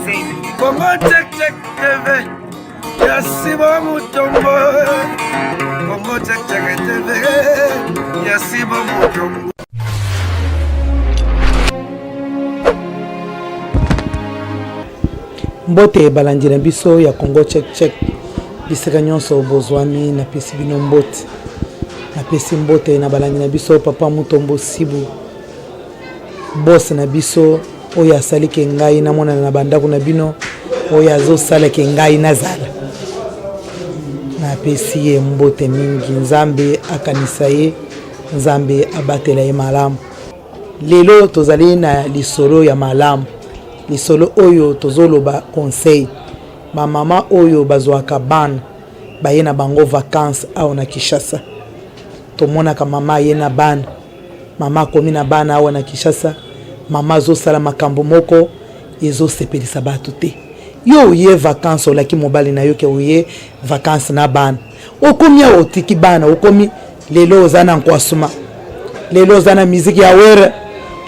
Congo Check Check TV ya Sibo Mutombo Congo Check Check TV ya Sibo Mutombo Mbote balandi na biso ya Congo Check Check bisika nyonso bozwami, napesi bino mbote, napesi mbote na balandi na biso papa Mutombo Sibu boss na biso oyo asali ke ngai namonana na bandako na bino, oyo azosala ke ngai nazala. Napesi ye mbote mingi, Nzambe akanisa ye, Nzambe abatela ye malamu. Lelo tozali na lisolo ya malamu, lisolo oyo tozoloba conseil ba mama oyo bazwaka bana baye na bango vacances awa na Kinshasa. Tomonaka mama aye na bana, mama akomi na bana awa na Kinshasa, mama azosala makambo moko ezosepelisa bato te. Yo oye vacances, olaki mobali na yo ke oye vacances na bana, okomi awa otiki bana, okomi lelo oza na nkwasuma, lelo oza na miziki ya were,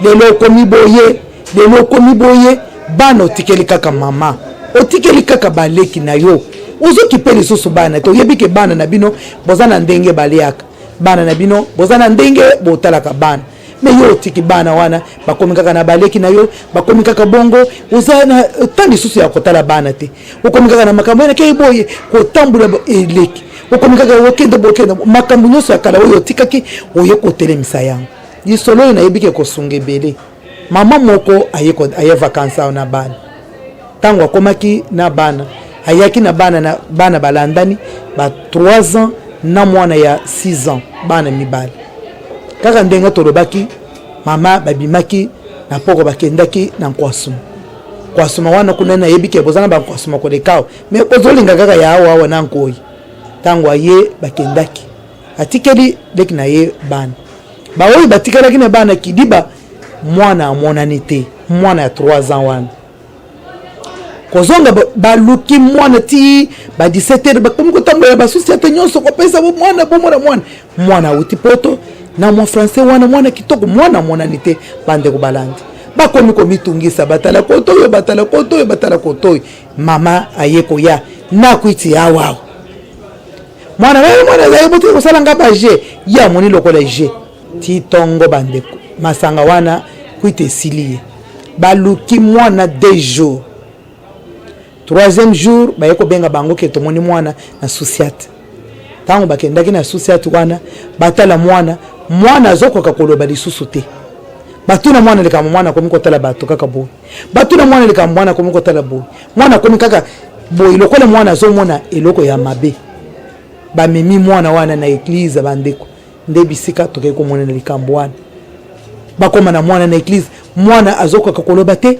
lelo okomi boye, lelo okomi boye, bana otikeli kaka mama, otikeli kaka baleki na yo, ozokipe lisusu bana te. Oyebi ke bana na bino boza na ndenge baliaka, bana na bino boza na ndenge botalaka bana, me yo otiki bana wana bakomi kaka na baleki na yo, bakomi kaka bongo, oza na temps lisusu ya kotala bana te, okomi kaka na makambo wana kei boye kotambola eleki, okomi kaka okende bokende makambo nyonso ya kala oyo otikaki oye kotelemisa yango. Lisolo oyo nayebi ke kosunga ebele. Mama moko aye, aye vacances awa na bana, ntango akomaki na bana ayaki na bana na bana balandani ba 3 ans na mwana ya 6 ans, bana mibale kaka ndenge tolobaki. Mama babimaki na poko bakendaki na nkwasuma nkwasuma wana kuna, nayebi ke boza na bankwasuma koleka awa, me bozolinga kaka ya awa awa na nkoi. Ntango aye bakendaki, atikeli leki na ye bana, baoyo batikalaki na bana kidiba, mwana amonani te, mwana ya 3 ans wana kozonga baluki mwana ti ba 17 heures, bakomi kotambola basusi ate nyonso kopesa bo mwana bomona mwana mwana awuti poto na mwa français wana, mwana kitoko, mwana amonani te. Bandeko balandi bakomi komitungisa, batala koto oyo, batala koto oyo, batala koto oyo. Mama aye koya na kwiti awa awa, mwana mwana azali botiki kosala nga ba je, ye amoni lokola je ti tongo. Bandeko, masanga wana kwiti esili ye, baluki mwana 2 jours, troisième jour baye kobenga bango ke tomoni mwana na susiate. Ntango bakendaki na susiate wana batala mwana, mwana azokoka koloba lisusu te. Batuna mwana likambo, mwana akomi kotala bato kaka boye. Batuna mwana likambo, mwana akomi kotala boye, mwana akomi kaka boye lokola mwana azomona eloko ya mabe. Bamemi mwana wana na eglize, bandeko, nde bisika tokei komona na likambo wana. Bakoma na mwana na eglize, mwana azokoka koloba te,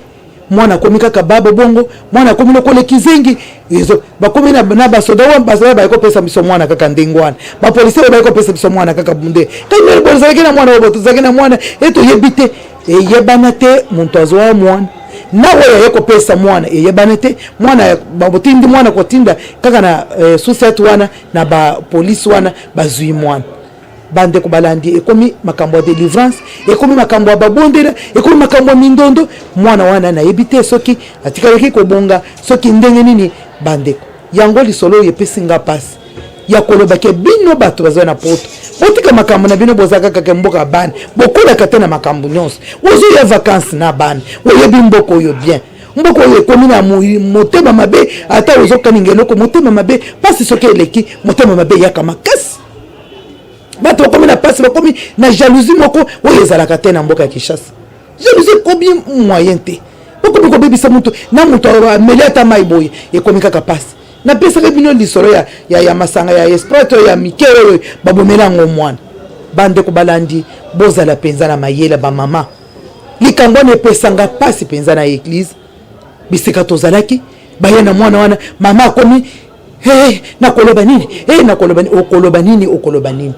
mwana akomi kaka babo bongo, mwana akomi lokola kizengi. Ezo bakomi na, na basoda wana, basoda baye kopesa biso mwana kaka ndenge wana, bapolisi oyo baye kopesa biso mwana kaka nde kani bozalaki na mwana oyo, tozalaki na mwana e toyebi te, eyebana te moto azwa mwana na oyo aye kopesa mwana eyebana te. Mwana babotindi mwana kotinda kaka na suset wana na bapolisi wana bazwi mwana. Bandeko balandi, ekomi makambo ya delivrance, ekomi makambo ya babondela, ekomi makambo ya mindondo. Mwana wana nayebi te soki atikalaki kobonga soki ndenge nini. Bandeko, yango lisolo oyo epesi nga mpasi ya koloba ke bino bato baza na poto, botika makambo na bino, boza kaka ke mboka bana, bokolaka te na makambo nyonso. Ozoya vacances na bana, oyebi mboka oyo bien, mboka oyo ekomi na motema mabe, ata ozokaninga eloko motema mabe mpasi, soki eleki motema mabe eyaka makasi. Bato bakomi na mpasi, bakomi na jalousie moko oyo ezalaka te na mboka ya Kinshasa. Jalousie ekomi moyen te, bakomi kobebisa moto na moto ameli ata mai boye, ekomi kaka mpasi. Napesaka bino lisolo ya, ya, ya masanga ya esprit oyo ya mike oyo babomela yango mwana. Bandeko balandi, bozala mpenza na mayele bamama. Likambo wana epesanga mpasi mpenza na eglize bisika tozalaki, baye na mwana wana, mama akomi hey, nakoloba nini hey, nakoloba nini, okoloba nini, okoloba nini,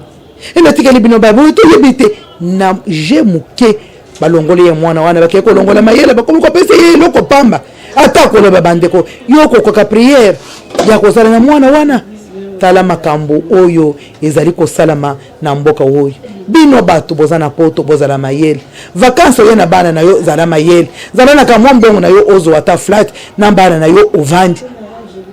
e natikeli bino baboye toyebi te. Na je moke balongoli ye mwana wana, bakei kolongola mayele, bakomi kopesa ye eloko pamba ata koloba. Bandeko, yo kokoka priere ya kozala na mwana wana? Tala makambo oyo ezali kosalama na mboka oyo. Bino bato boza na poto, bozala mayele. Vacances oye na bana na yo, zala mayele, zala na kamwa mbongo na yo, ozwa ata flat na bana na yo, ovandi.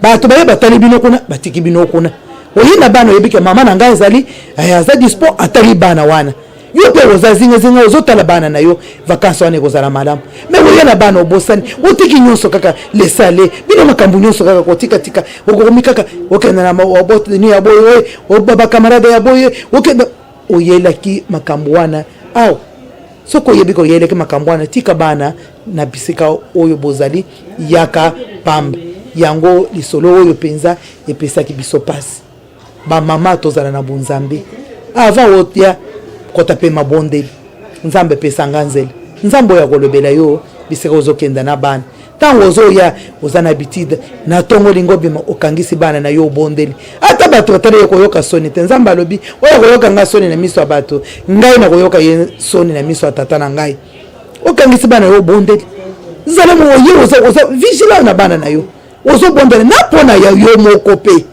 Bato baye batali bino kuna, batiki bino kuna. Oye na bana, oyebi ke mama na ngai azali eh, aza dispo, atali bana wana. Yo mpe oza zingazinga, ozotala bana na yo. Vacances wana ekozala malamu. Me oye na bana, obosani, otiki nyonso kaka lesale bino, makambo nyonso kaka kotikatika. Okomi kaka okenda na oboteni ya boye, bakamarade ya boye, okenda oyelaki makambo wana awa. Soki oyebi koyelaki makambo wana, tika bana na bisika oyo bozali, yaka pamba. Yango lisolo oyo mpenza epesaki biso mpasi. Bamama, tozala na bonzambe. Avant oya, kota mpe mabondeli: Nzambe, epesanga nzela. Nzambe oyo akolobela yo bisika ozokenda na bana. Ntango ozoya, oza na habitude na ntongo, olingi obima, okangisi bana na yo, obondeli. Ata bato batala ye, koyoka soni te. Nzambe alobi: oyo akoyoka ngai soni na miso ya bato, ngai nakoyoka ye soni na miso ya Tata na ngai. Okangisi bana yo, obondeli. Zala oye, oza vigilant na bana na yo, ozobondela na mpo na yo moko mpe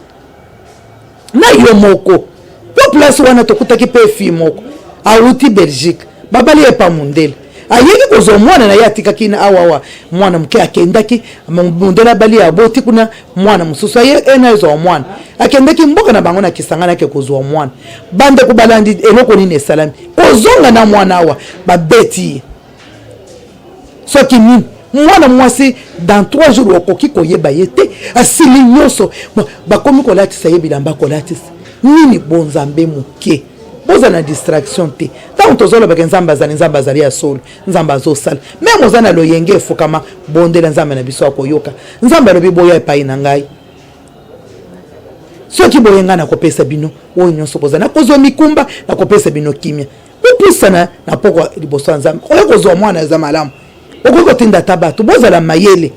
na yo moko. Mpo place wana tokutaki mpe fille moko awuti Belgique, babali ye pa mondele. Ayeki kozwa mwana na ye, atikaki na awawa mwana moke. Akendaki, mondele abali, aboti kuna mwana mosusu. Aye ena ezwa mwana, akendaki mboka na bango na Kisangani, ake kozwa mwana. Bandeko balandi, eloko nini esalami? Kozonga na mwana awa, babeti ye soki nini. Mwana mwasi, dans 3 jours okoki koyeba ye te, asili nyonso. Bakomi kolatisa ye bilamba, kolatisa nini. Bonzambe moke, bozala na distraction te. Ntango tozolobaka Nzambe azali, Nzambe azali ya solo, Nzambe azosala. Même oza na loyenge, efukama, bondela. Nzambe na biso akoyoka. Nzambe alobi: boya epai na ngai, soki boye, ngai nakopesa bino oyo nyonso boza. Nakozwa mikumba, nakopesa bino kimia. Bopusana na pokwa liboso ya Nzambe. Oyo kozwa mwana eza malamu, okoki kotinda ata bato. Bozala mayele,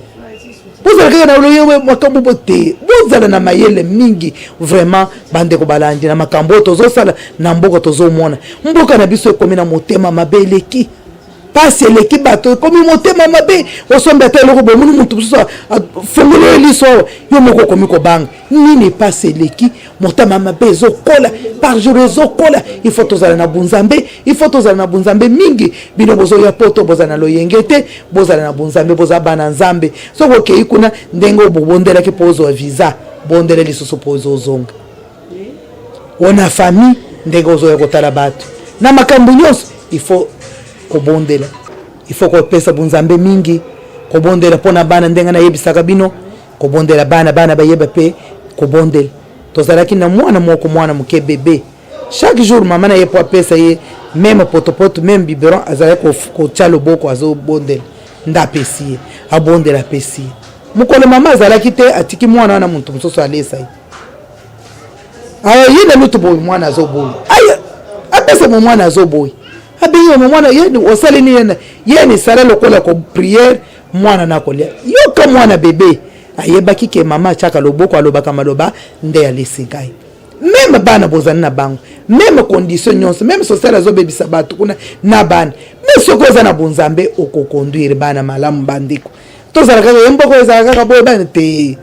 bozala kaka na loyewe makambo bo te, bozala na mayele mingi vraiment. Bandeko balandi, na makambo oyo tozosala na mboka, tozomona mboka na biso ekomi na motema mabe eleki, pasi eleki, bato ekomi motema mabe. Osombi ata eloko, bomoni motu mosusu afongoli yo liso awa, yo moko okomi kobanga nini. Pasi eleki, motema mabe ezokola par jour, ezokola. Il faut tozala na bunzambe, il faut tozala na bunzambe mingi. Bino bozoya poto, bozala na loyenge te, bozala na bunzambe, boza bana Nzambe. Soki okei kuna, ndenge obobondelaki mpo ozwa visa, bondele lisusu mpo ozozonga. Ona famille, ndenge ozoya kotala bato na makambo nyonso, il faut kobondela, il faut kopesa bunzambe mingi, kobondela mpo na bana. Ndenge nayebisaka bino, kobondela bana, bana bayeba mpe kobondela. Tozalaki na mwana moko, mwana moke, bébé. Chaque jour mama na ye, po apesa ye même potopoto, même biberon, azalaki kotya loboko, azobondela nde apesi ye, abondela, apesi ye. Mokolo mama azalaki te, atiki mwana wana, moto mosusu alesa ye. Aya ye na lutu boye, mwana azoboya, aya apesa mo, mwana azoboya. Abengi mo mwana ye: osali nini? Ye ni sala lokola ko prière, mwana na kolia. Yoka, mwana bébé ayebaki ke mama atiaka loboko, alobaka maloba nde alesi ngai. Même bana bozali na bango, même condition nyonso, même social azobebisa bato kuna na bana, mais soki oza na bonzambe, okoconduire bana malamu. Bandeko, tozala kaka ye mboko ezala kaka boye, bana te.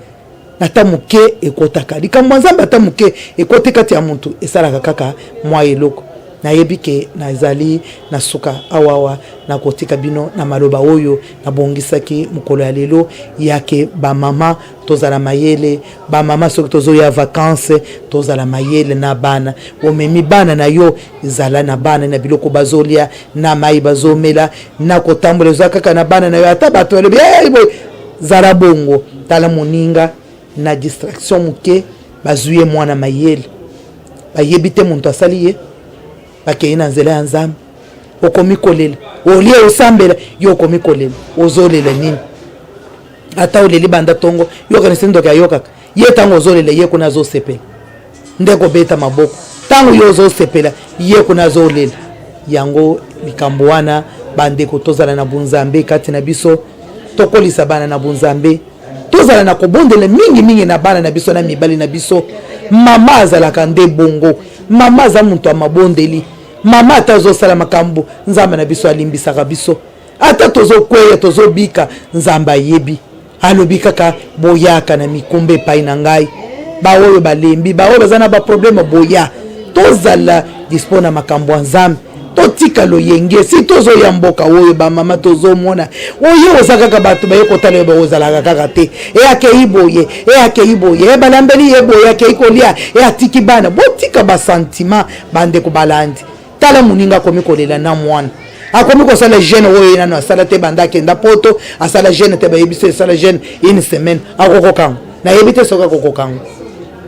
Ata moke ekotaka likambo ya Nzambe, ata moke ekoti kati ya motu, esalaka kaka mwa eloko. Nayebi ke nazali na suka awawa. Nakotika bino na maloba oyo nabongisaki mokolo ya lelo yake: bamama, tozala mayele. Bamama, soki tozoya vacances, tozala mayele na bana. Omemi bana na yo, ezala na bana na biloko bazolia, na mai bazomela, na kotambola, eza kaka na bana na yo. Ata bato balobi hey, boye, zala bongo. Tala moninga na distraction moke, bazwi ye mwana mayele, bayebi te moto asali ye. Bakei na nzela ya Nzambe. Okomi kolela, olie osambela, yo okomi kolela, ozolela nini? Ata oleli banda ntongo, yokanisi ndoki ayokaka ye? Ntango ozolela, ye kuna azosepela nde kobeta maboko. Ntango yo ozosepela, ye kuna azolela. Yango likambo wana, bandeko, tozala na bunzambe kati na biso, tokolisa bana na bunzambe, tozala na kobondela mingimingi na bana na biso, na mibali na biso. Mama azalaka nde bongo, mama aza moto ya mabondeli. Mama ata azosala makambo, Nzambe na biso alimbisaka biso. Ata tozokweya, tozobika, Nzambe ayebi. Alobi kaka: boyaka na mikumba epai na ngai, baoyo balembi, baoyo baza na baproblème, boya. Tozala dispo na makambo ya Nzambe, totika loyenge. Si tozoya mboka oyo, bamama, tozomona oyo oza kaka bato baye kotala yo, baozalaka kaka te. E akei boye, e akei boye, e balambeli ye boye, akei kolia, e atiki bana. Botika basentiment, bandeko balandi. Tala moninga akomi kolela na mwana, akomi kosala jeûne oyo ye nano asala te banda akenda Poto. Asala jeûne te, bayebi so esala jeûne une semaine, akokokango? Nayebi te soki akokokango.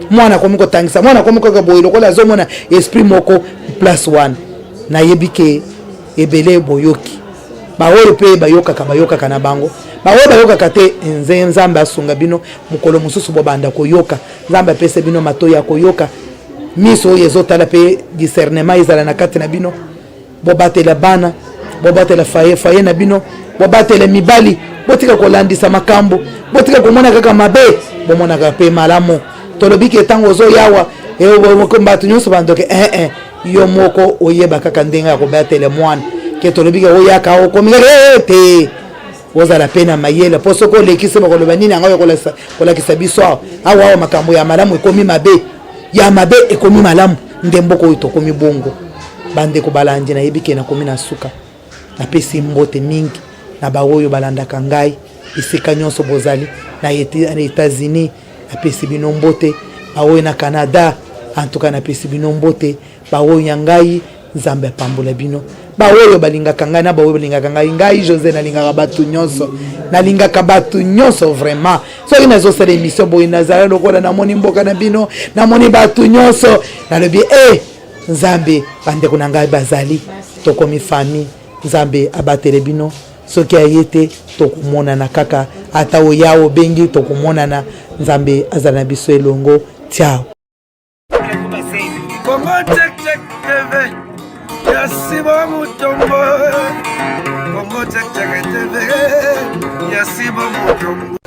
Mwana akomi kotangisa, mwana akomi kaka boye lokola azomona esprit moko place wana. Nayebi ke ebele boyoki, baoyo mpe bayokaka, bayokaka na bango, baoyo bayokaka te, nze Nzambe asunga bino. Mokolo mosusu bobanda koyoka. Nzambe apesa bino matoi ya koyoka, miso oyo ezotala, mpe discernement ezala na kati na bino. Bobatela bana, bobatela foyer na bino, bobatela mibali. Botika kolandisa makambo, botika komona kaka mabe, bomonaka mpe malamu. Tolobi ke ntango ozoyawa, bato nyonso bandoke. Eh, eh, yo moko oyeba kaka ndenge ya kobatela mwana. Ke tolobi ke oyaka, okomi kaka te, ozala mpe na mayele, mpo soki olekisi, bakoloba nini? Yango oyo kolakisa biso awa awa awa, makambo ya malamu ekomi mabe, ya mabe ekomi malamu. Nde mboka oyo tokomi bongo. Bandeko balandi, nayebi ke nakomi na suka. Napesi mbote mingi na baoyo balandaka ngai esika nyonso bozali. Na États-Unis, napesi bino mbote. Baoyo na Canada, en tout cas napesi bino mbote. Baoyo ya ngai, Nzambe apambola bino, baoyo balingaka ngai na baoyo balingaka ngai. Ngai José nalingaka bato nyonso, nalingaka bato nyonso vraiment. Soki nazosala émission boye, nazala lokola namoni mboka na bino, namoni bato nyonso, nalobi e Nzambe, bandeko na ngai bazali, tokomi famille. Nzambe abatele bino. Soki aye te, tokomonana kaka. Ata oya obengi, tokomonana. Nzambe azala na biso elongo. Ciao. Congo Check Check TV ya Simon Mutombo. Congo Check Check TV ya Simon Mutombo.